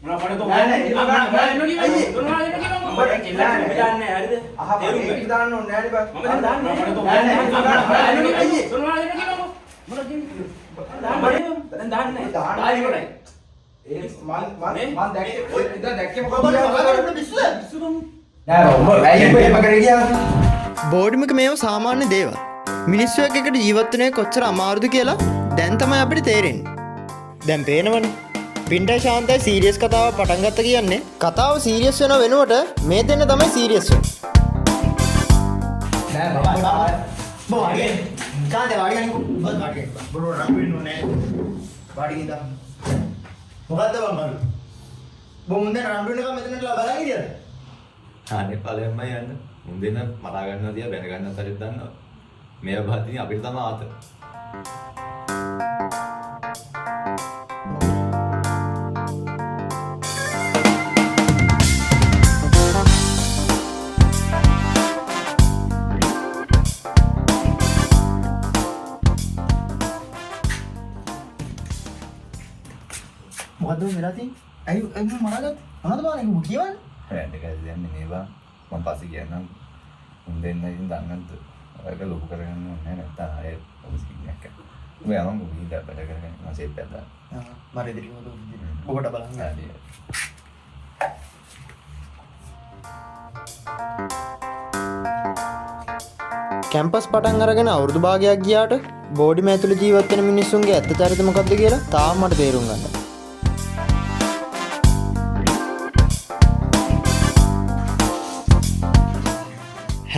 මොනවා පඩ තෝ නෑ නෑ එහෙම ගන්න නෑ අයියේ. මොනවා දෙන්න කියවංකෝ උඹ දැන් කෙල්ලන් නෑ උඹ දාන්නේ නෑ හරිද අහපන් තේරුම් ඒක ගන්න. දාන්න ඕනේ නෑනේ බං. මම දැන් දාන්නේ නෑ නෑ නෑ එහෙම ගන්න නෑ අයියේ. මොනවා දෙන්න කියවංකෝ මොනවා කියන්නේ දාන්නේ දැන් දාන්නේ නෑ දාන්න. දාලා ඉවරයි ඒ මං මං මේ? මං දැක්කේ ඔය ඉතින් දැක්කේ මොකද ඔබ පිස්සුද? පිස්සු බං නෑ බං උඹ ඇයි උඹ එහෙම කරේ ගියා? බෝඩිමක මේව සාමාන්‍ය දේවල්. මිනිස්සු එක්ක එකට ජීවත් වෙන එක කොච්චර අමාරුද කියලා දැන් තමයි අපිට තේරෙන්නේ. දැන් පේනවනේ. පින්ටයි ශාන්තයි සීරියස් කතාවක් පටන් ගත්ත කියන්නේ කතාව සීරියස් වෙනව වෙනුවට මේ දෙන්න තමයි සීරියස් වෙන්නේ. නෑ බං බෝ වාඩි වෙන්න. කාන්තේ වාඩි ගනිකෝ. බස් වාඩි ගන්න. බොරුව රණ්ඩු වෙන්න ඕනේ. වාඩි ගිහින් මොකද්ද බං කරු? බෝ මුන් දැන් රණ්ඩු වෙනකම් මෙතනටලා බලන් හිටියද? අනේ ඵලයන්මයි යන්න. උන් දෙන්න මරා ගන්නවා තියා බැන ගන්නත් හරියට දන්නවා. මේවා බාදින් අපිට තමයි ආත. මොකද්ද ඔය වෙලා තියෙන්නේ? ඇයි ඇයි මම මරාගත්තේ? මොනවද බං ඒක කියවන්නේ? රැන්ඩ් එකයි දෙන්නේ මේ බං. මං පස්සේ කියන්නම්. උන් දෙන්න ඉතින් දන්නේ නැද්ද? ඔයක ලොකු කරගන්න ඕනේ නෑ නැත්තම් ආයෙ ඔබ සීන් එකක් යනවා. උඹ යමන් උඹ ගිහින් වැඩ කරගෙන මං සේප් එකක් දාන්න. ආ මර ඉදිරි මොකද ඔබට බලන්න. හරි. කැම්පස් පටන් අරගෙන අවුරුදු භාගයක් ගියාට බෝඩිම ඇතුළේ ජීවත් වෙන මිනිස්සුන්ගේ ඇත්ත චරිත මොකද්ද කියලා තාම මට තේරුම් ගන්න.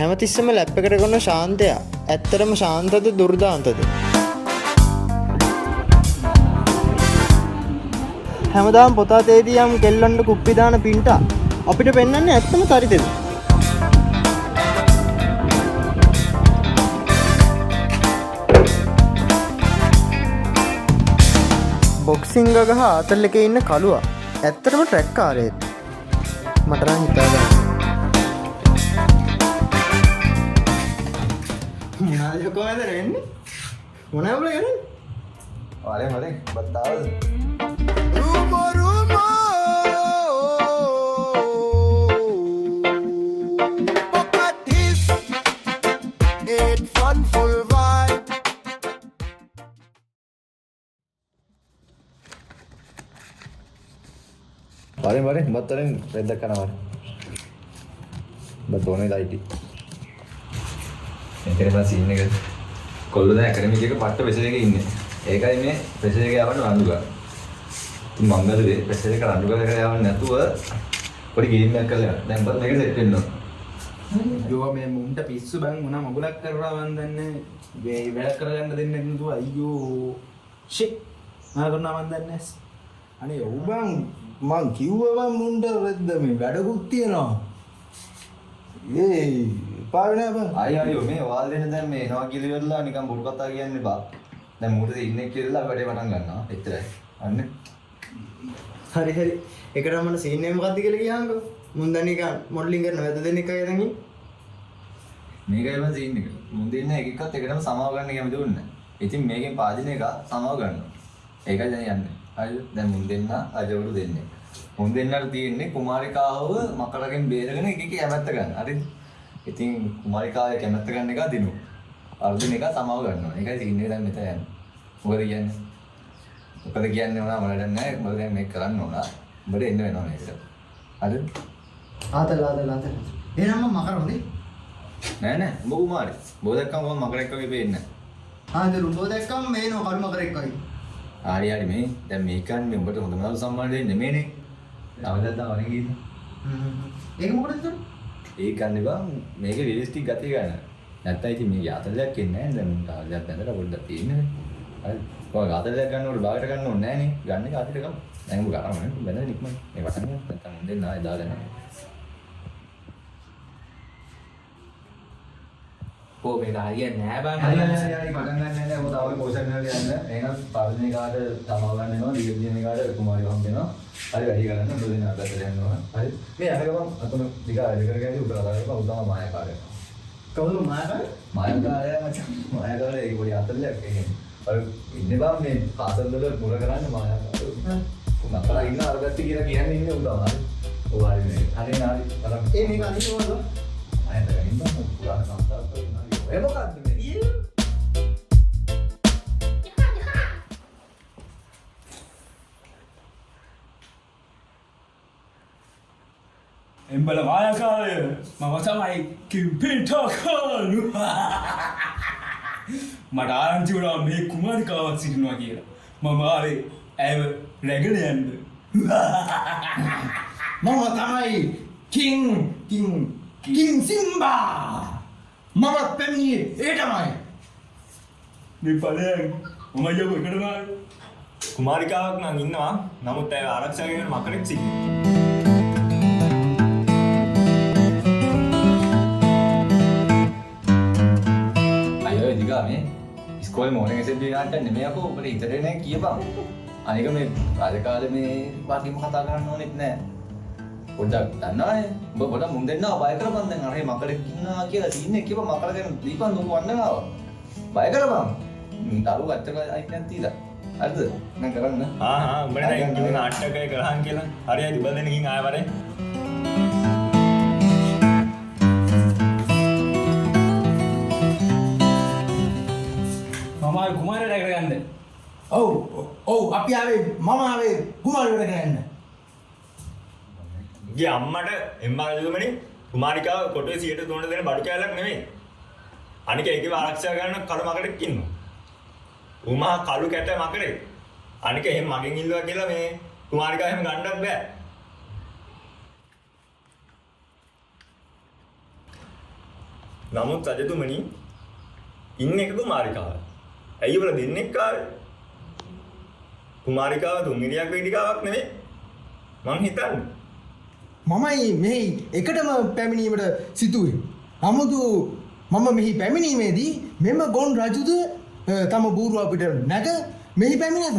හැමතිස්සෙම ලැප් එකට කරන ශාන්තයා ඇත්තටම ශාන්තද දුර්දාන්තද? හැමදාම පොත අතේ තියම් කෙල්ලන්ට කුප්පි දාන පින්ටා අපිට පෙන්වන්නේ ඇත්තම චරිතෙද? බොක්සිං ගගහ ආතල් එකේ ඉන්න කළුවා ඇත්තටම ට්‍රැක් කාරයෙක්. මට නම් හිතා ගන්න. මොනවද කොහමද වෙන්නේ? මොනවද උඹලා කරන්නේ? වරෙන් වරෙන් බත් ආවද? වරෙන් වරෙන් බත් වරෙන් රෙද්දක් කනවා වරෙන්. බත් ඕනේ ලයිටි. එතන බං සීන් එක කොල්ලෝ දැන් ඇකඩමික් එක පට්ට ප්‍රෙෂර් එකේ ඉන්නේ. ඒකයි මේ ප්‍රෙෂර් එක යවන්න රණ්ඩු ගන්න. ඉතින් මං බැලුවේ ප්‍රෙෂර් එක රණ්ඩු කරලා කරලා යවන්න නැතුව පොඩි ගේම් එකක් කරලා යන්න. දැන් බත් මේකට සෙට් වෙන්න ඕන. අයියෝ මේ මුන්ට පිස්සු බං මොන මගුලක් කරලා මන් දන්නේ මේ වැඩ කරගන්න දෙන්නේ නැතුව අයියෝ ෂි මම කරනවා මන් දන්නේ අනේ ඔව් බං මං කිව්වා බං මුන්ට රෙද්ද මේ වැඩකුත් තියෙනවා. ඒ එපා වෙනවා බං. අයියෝ අයියෝ මේ ඔයාලා දෙන්න දැන් මේ එනවා කියලා ඉවරලා නිකන් බොරු කතා කියන්න එපා. දැන් මූට සීන් එක කියලා අපි වැඩේ පටන් ගන්නවා. එච්චරයි. අන්න. හරි හරි. ඒකට මට සීන් එක මොකද්ද කියලා කියහන්කෝ. මුන් දැන් නිකන් මොඩලින් කරන වැද දෙන්නෙක් වගේ දැන් ඉන්නේ. මේකයි බං සීන් එක. මුන් දෙන්න එක එකත් එකටම සමාව ගන්න කැමති වුණේ නැහැ. ඉතින් මේකෙන් පාදින එක සමාව ගන්නවා. ඒකයි දැන් යන්නේ. හරිද? දැන් මුන් දෙන්න අජවරු දෙන්නේ. මුන් දෙන්නට තියෙන්නේ කුමාරිකාව මකරගෙන් බේරගෙන එක එක කැමැත්ත ගන්න. හරිද? ඉතින් කුමාරිකාවේ කැමැත්ත ගන්න එක දිනු. අර්ධන එක සමාව ගන්නවා. ඒකයි සීන් එක දැන් මෙතන යන්නේ. මොකද කියන්නේ? මොකද කියන්නේ වුණා මට වැඩක් නැහැ. මොකද දැන් මේක කරන්න ඕන. උඹට එන්න වෙනවා මේකට. හරිද? ආතල් ආතල් ආතල්. එහෙනම් මම මකර හොඳේ. නෑ නෑ උඹ කුමාරි. උඹ දැක්කම මම මකරෙක් වගේ පේන්නේ නෑ. ආ ඉතින් උඹ දැක්කම මේනෝ කළු මකරෙක් වගේ. හරි හරි මේ දැන් මේක කියන්නේ උඹට හොඳම දවස් සම්මාන දෙන්නේ නෙමෙයිනේ. තව දැන් තව වරෙන් ගිහින්. ඒක මොකටද එතකොට? ඒක ගන්න බං මේක රියලිස්ටික් ගතිය ගන්න. නැත්තම් ඉතින් මේක ආතල්යක් එන්නේ නෑ. දැන් උන්ට ආතල්යක් බැඳලා පොඩ්ඩක් තියෙන්නේ. හරි. කොහොමද ආතල්යක් ගන්නකොට බාගෙට ගන්න ඕනේ නෑනේ. ගන්න එක ආතල්ට ගමු. දැන් උඹ ගන්න ඕනේ. බැඳලා ඉක්මනට. මේ වටන් ගන්න. නැත්තම් උන් දෙන්න ආයෙ දාලා යනවා. කෝ මේක හරියන්නේ නෑ බං හරි හරි හරි හරි පටන් ගන්න නෑ. ඔය තව පෝෂන් වල යන්න. එහෙනම් පරදින එකාට සමාව ගන්න වෙනවා. දිග දින එකාට කුමාරි හම්බ වෙනවා. හරි වැඩි කරන්න උඹ දෙන්න අතට යන්න ඕන. හරි. මේ යන ගමන් අතුන දිග වැඩ කරගෙන ඉඳි උඩ කතා කරපන්. උන් තමයි මායාකාරය. කවුද මායාකාරය? මායාකාරය මචං. මායාකාරය ඒක පොඩි අතල්යක්. ඒ කියන්නේ අර ඉන්නේ බං මේ පාසල් වල මුර කරන්නේ මායාකාරය. මකලා ඉන්න අර පැත්තේ කියලා කියන්නේ ඉන්නේ උන් තමයි. ඔව් හරි නේ. හරි නේ හරි. බලන්න. ඒ මේක අනිත් මොකද? අය දැන් ඉන්න පුරාණ සංස්කාරات වල ඉන්නවා. ඔය මොකද්ද මේ? එම්බල මායාකාරය මම තමයි කිම්පින්ටා ඛාන්. මට ආරංචි වුණා මේ කුමාරිකාවක් සිටිනවා කියලා. මම ආවේ ඇයව රැගෙන යන්න. මම තමයි කිං කිං කිං සිම්බා. මමත් පැමිණියේ ඒ තමයි. මේ ඵලයන් මම යව එකටම ආවේ. කුමාරිකාවක් නම් ඉන්නවා. නමුත් ඇය ආරක්ෂා කරගෙන මකරෙක් සිටිනවා. අයියෝ දිගා මේ ඉස්කෝලේ මෝර්නිං ඇසෙම්බලි නාට්‍යයක් නෙමෙයි අපෝ ඔබට හිතේ නෑ කියපන්. අනික මේ රාජකාලේ මේ වගේම කතා කරන්න ඕනෙත් නෑ. පොඩ්ඩක් දන්නවනේ. උඹ පොඩ්ඩක් මුන් දෙන්නව බය කරපන් දැන් අර මකරෙක් ඉන්නවා කියලා සීන් එක කියපන් මකර ගැන දීපන් ලොකු වන්නනාව. බය කරපන්. දරුවෝ ඇත්තට අයිතියක් තියලා. හරිද? දැන් කරන්න. හා හා උඹට දැන් කිව්වේ නාට්‍යකය කරහන් කියලා. හරි හරි උඹ දෙන්න ගිහින් ආයෙ වරේ. මම ආවේ කුමාරයා රැගෙන යන්න. ඔව් ඔව් අපි ආවේ මම ආවේ කුමාරියට රැගෙන යන්න. ගිය අම්මට එම්මා රජතුමනි කුමාරිකාව කොටුවේ 103 දෙන බඩු කෑල්ලක් නෙමෙයි. අනික ඒකේ ආරක්ෂා කරන කළු මකරෙක් ඉන්නවා. ඌ මහා කළු කැට මකරෙක්. අනික එහෙම මගෙන් ඉල්ලුවා කියලා මේ කුමාරිකාව එහෙම ගන්නත් බෑ. නමුත් රජතුමනි ඉන්න එක කුමාරිකාව. ඇයි ඔයාලා දෙන්නෙක් ආවේ? කුමාරිකාව තුන්වෙනියක් වේදිකාවක් නෙමෙයි. මං හිතන්නේ. මමයි මෙහි එකටම පැමිණීමට සිතුවේ. 아무도 මම මෙහි පැමිණීමේදී මෙම ගොන් රජුද තම බූරුවා පිට නැග මෙහි පැමිණ ඇත.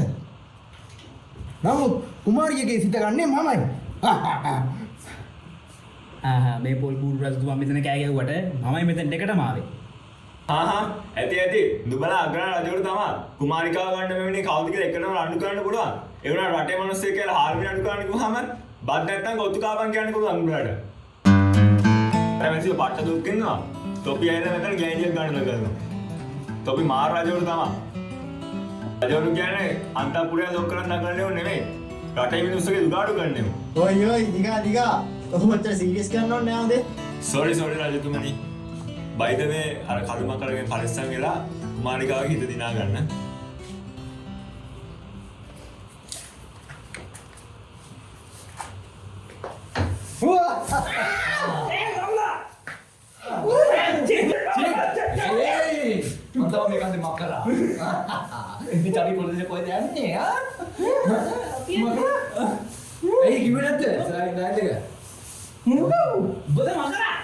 නමුත් කුමාරියගේ සිත ගන්නේ මමයි. ආහා මේ පොල් බූරු රජතුමා මෙතන කෑ ගැහුවට මමයි මෙතන දෙකටම ආවේ. හා හා ඇති ඇති දුබලා අග්‍රාණ රජවරු තමයි කුමාරිකාව ගන්න මෙවැනි කවුද කියලා එකටම රණ්ඩු කරන්න පුළුවන්. ඒ වුණාට රටේ මිනිස්සු කියලා හාල්මින රණ්ඩු කරන්න කිව්වහම බත් නැත්තම් කොත්තු කාපන් කියන්න පුළුවන් උඹලට. අර මිනිස්සු පට්ට දුක් වෙනවා. තොපි ඇවිල්ලා මෙතන ගෑණියක් ගන්න කරනවා. තොපි මාර රජවරු තමයි. රජවරු කියන්නේ අන්තපුරය ලොක් කරන්න දඟලන්නේ ඕනේ නෙමෙයි. රටේ මිනිස්සුගේ දුගාඩු ගන්න ඕනේ. ඔයි ඔයි දිගා දිගා ඔහොම ඔච්චර සීරියස් කරන්න ඕනේ නෑ හොඳේ. සෝරි සෝරි රජතුමනි. බයි ද වේ අර කළු මකරගෙන් පරිස්සම් වෙලා කුමාරිකාවගේ හිත දිනා ගන්න. මම තමයි මේ කන්දේ මකරා. ඉතින් චරි පොලිසිය කොහෙද යන්නේ ආ? මකරා. ඇයි කිව්වේ නැත්තේ? ඉස්සරහින් ඩයල් එක. මොකද? උඹද මකරා?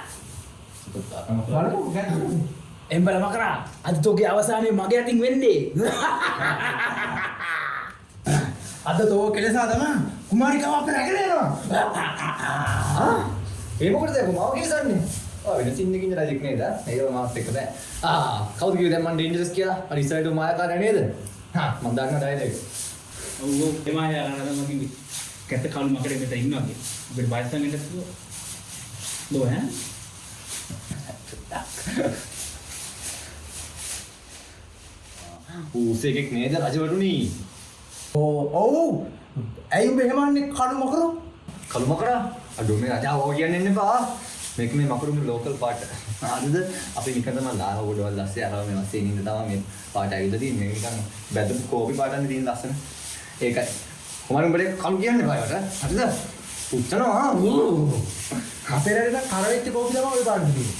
එම්බල මකරා අද තෝගේ අවසානයේ මගේ අතින් වෙන්නේ. අද තෝ කෙලසා තමයි කුමාරිකාව අපේ රැගෙන යනවා. ආ ඒ මොකටද මාව කෙලසන්නේ? ඔය වෙන සින් එකකින් රජෙක් නේද? ඒව මාත් එක්ක නෑ. ආ කවුද කිව්වේ දැන් මං ඩේන්ජරස් කියලා? අර ඉස්සරහට මායාකාරය නේද? හා මං දන්නවා ඩයලොග් එක. ඔව් ඔව් ඒ මායාකාරය තමයි කිව්වේ. කැත කළු මකරේ මෙතන ඉන්නවා කියලා. අපිට බයස්සන් එන්නත් කිව්වා. දෝ ඈ ඌස එකෙක් නේද රජවරුනි? ඔව් ඔව් ඇයි උඹ එහෙම අන්නේ කළු මකරෝ? කළු මකරා? අඩෝ මේ රජා ඕක කියන්න එන්න එපා. මේක මේ මකරුගේ ලෝකල් පාට. හරිද? අපි නිකන් තමයි ලාව ගොඩවල් ලස්සේ අරව මේ වස්සේ ඉන්න තමයි මේ පාට ඇවිල්ලා තියෙන්නේ. මේක නිකන් බැදපු කෝපි පාටන්නේ තියෙන ලස්සන. ඒකයි. කොහොමද උඹට කළු කියන්න එපා ඒවට. හරිද? පුච්චනවා. අපේ රටේ නම් කර වෙච්ච කෝපි තමයි ඔය පාට තියෙන්නේ.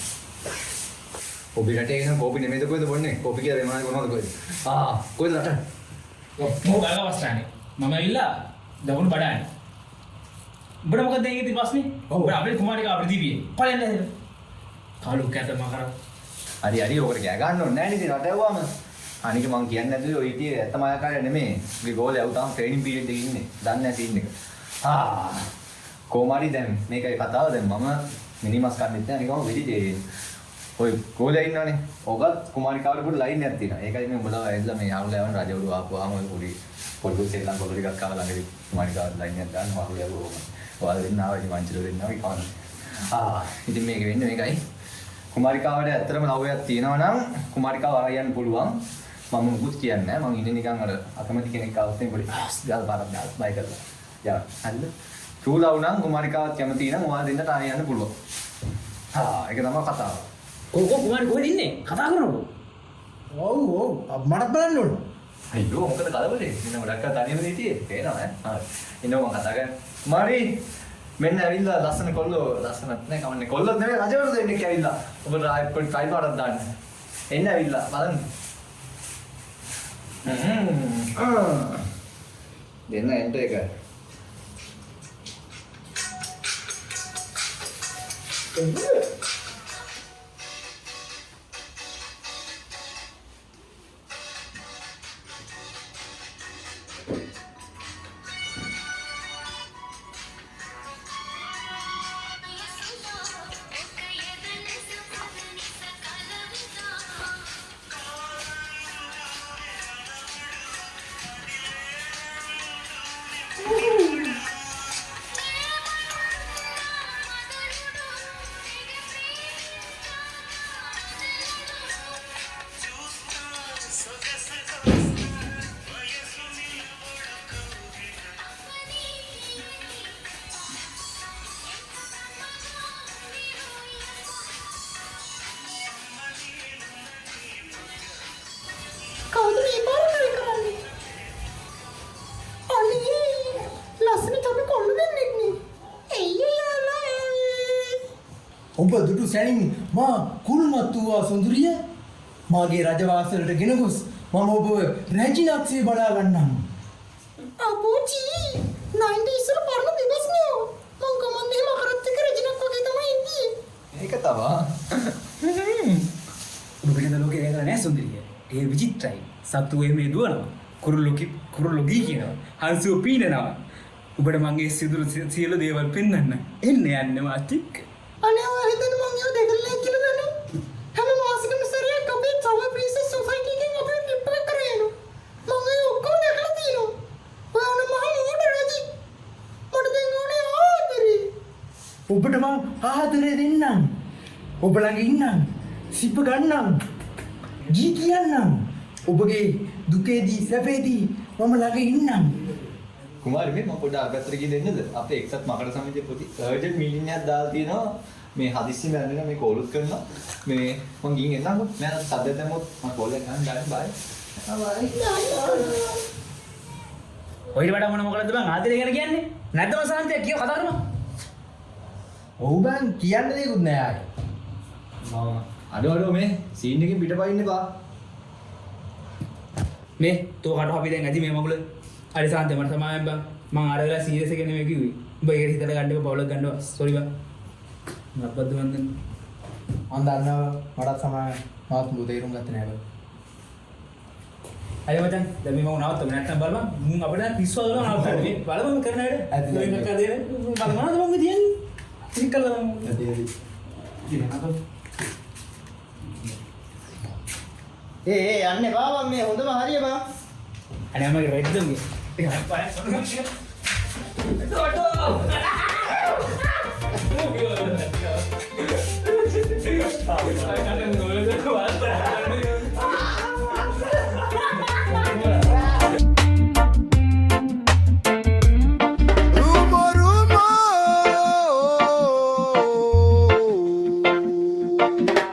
ඔබේ රටේ ඉන්න කෝපි නෙමෙයිද කොහෙද බොන්නේ? කෝපි කියලා වෙනවද කොහොමද කොහෙද? ආ කොහෙද රට? ඔව් ගල්ගවස්ථානේ. මම ඇවිල්ලා දකුණු බඩානේ. උඹට මොකද දැන් ඉතින් ප්‍රශ්නේ? උඹට අපේ කුමාරිකා අපිට දීපියේ. පලයන් නේද? කළු කැත මකර. හරි හරි ඔකට කෑ ගන්න ඕනේ නෑ නේද රට ඇව්වම. අනික මං කියන්නේ නැතුවේ ඔය හිටියේ ඇත්ත මායාකාරය නෙමෙයි. උගේ ගෝලයා ඌ තාම ට්‍රේනින් පීරියඩ් එකේ ඉන්නේ. දන්නේ නැහැ සීන් එක. ආ කොමාරි දැන් මේකයි කතාව. දැන් මම මිනිමස් කන්නෙත් නෑ අනික මම වෙජිටේරියන්. ඔය ගෝලයා ඉන්නවනේ. ඕකත් කුමාරිකාවට පොඩි ලයින් එකක් තියෙනවා. ඒකයි මේ උඹලා ඇවිල්ලා මේ යාළුලා යවන රජවරු ආපුවාම ඔය පොඩි පොඩි සෙල්ලම් කොල්ලෝ ටිකක් ආවා ළඟදී කුමාරිකාවට ලයින් එකක් දාන්න මහලු යකෝ කොහොමද. ඔයාලා දෙන්න ආවා ඉතින් මංචලෝ දෙන්න ආවා කවන්නේ. ආ ඉතින් මේක වෙන්නේ මේකයි. කුමාරිකාවට ඇත්තටම ලව් එකක් තියෙනවා නම් කුමාරිකාව අරන් යන්න පුළුවන්. මම මුකුත් කියන්නේ නැහැ. මං ඉන්නේ නිකන් අර අකමැති කෙනෙක් ආවොත් එහෙම පොඩි ගාල් පාරක් දාලා බයි කරලා. යා හරිද? ට්‍රූ ලව් නම් කුමාරිකාවත් කැමති නම් ඔයාලා දෙන්නට අරන් යන්න පුළුවන්. ආ ඒක තමයි කතාව. කෝ කෝ කුමාරි කොහෙද ඉන්නේ? කතා කරනකො. ඔව් ඔව් මටත් බලන්න ඕන. අයියෝ මොකද කලබලේ? මෙන්න ගොඩක් අය තනියම හිටියේ. පේනවා ඈ. හරි. ඉන්නකො මං කතා කරන්නේ. කුමාරි මෙන්න ඇවිල්ලා ලස්සන කොල්ලෝ ලස්සනත් නෑ කමන්නේ කොල්ලොත් නෙමෙයි රජවරු දෙන්නෙක් ඇවිල්ලා. ඔබට ආයෙත් පොඩි ට්‍රයි පාරක් දාන්න. එන්න ඇවිල්ලා බලන්න. දෙන්න එන්ට එක. කවුද මේ පාර කරේ කරන්නේ? අනේ ලස්සන තම කොල්ල දෙන්නෙක් නේ. ඇයි යාලා? ඔබ දුටු සැනින් මා කුල්මත් වූ සුන්දරිය මාගේ රජවාසලට ගෙන ගොස් මම ඔබව රැජිනක්සේ බලා ගන්නම්. අපෝචි 90 ඉස්සර පරණ බිබස් නෝ. මං ගමන් එහෙම කරත් එක රැජිනක් වගේ තමයි ඉන්නේ. ඒක තමා. ඔබ වෙනද ලෝකේ දැකලා නෑ සුන්දරිය. ඒ විචිත්‍රයි. සත්තු එහෙම දුවනවා. කුරුල්ලෝ කුරුල්ලෝ ගී කියනවා. හංසුව පීනනවා. ඔබට මං ඒ සිදුරු සියලු දේවල් පෙන්වන්න. එන්න යන්න මාත් එක්ක. අනේ ඔයා හිතන්නේ මං ඒව දැකලා නෑ කියලා දන්නේ. හැම මාසෙකම සැරයක් අපේ සමර් ප්‍රින්සස් සොසයිටි එකෙන් අපේ ට්‍රිප් එකක් කරගෙන යනවා. මං ඒ ඔක්කොම දැකලා තියෙනවා. ඔයා නම් මහා මෝඩ රජෙක්. මට දැන් ඕනේ ආදරේ. ඔබට මං ආදරේ දෙන්නම්. ඔබ ළඟ ඉන්නම්. සිප ගන්නම්. ගී කියන්නම්. ඔබගේ දුකේදී සැපේදී මම ළඟ ඉන්නම්. කුමාරි මේ මම පොඩ්ඩක් අර පැත්තට ගිහින් දෙන්නද? අපේ එක්සත් මකර සමිතියේ පොඩි අර්ජන්ට් මීටින් එකක් දාලා තියෙනවා. මේ හදිස්සියෙම යන්න වෙනවා මේ කෝලුත් කරනවා. මේ මං ගිහින් එන්නම්කෝ. නෑ නෑ සද්දයක් දැම්මොත් මං කෝල් එක ගන්න දාන්න බයි. බයි. ඔයිට වඩා මොන මොකටද බං ආදරේ ගැන කියන්නේ? නැද්දම සාන්තියක් කියව කතා කරමු. ඔව් බං කියන්න දෙයක්වත් නෑ ආයේ. මම අඩෝ අඩෝ මේ සීන් එකකින් පිටපයින්න එපා. මේ තෝ කට අපි දැන් ඇති මේ මගුල. හරි සාන්තේ මට සමාවෙන්න බං. මං අර වෙලාව සීරියස් එක නෙමෙයි කිව්වේ. උඹ ඒකට හිතලා ගන්න එපා පවුලක් ගන්න එපා. සෝරි බං. මත් මන් දන්නේ. මං දන්නවා මටත් සමාවෙන්න. මාත් උඹ තේරුම් ගත්තේ නෑ බං. හරි මචං දැන් මේ මම නවත්තමු නැත්තම් බලපන් මුන් අපිට දැන් පිස්සු හදනවා නවත්තන්න. මේ බලපන් මේ කරන වැඩ. ඇති මේ ඇති. කක්ක දෙන බලන්න මොනවද මං ඔය තියන්නේ? ටික කරලා බලමු. ඇති ඇති. ඉතින් නතර. ඒ ඒ යන්න එපා බං මේ හොඳම හරිය බං. අනේ මගේ රෙද්ද උගේ. ඒක පය අඩෝ. Rumo, rumo.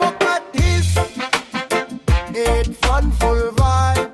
Bucket this. It fun full vibe.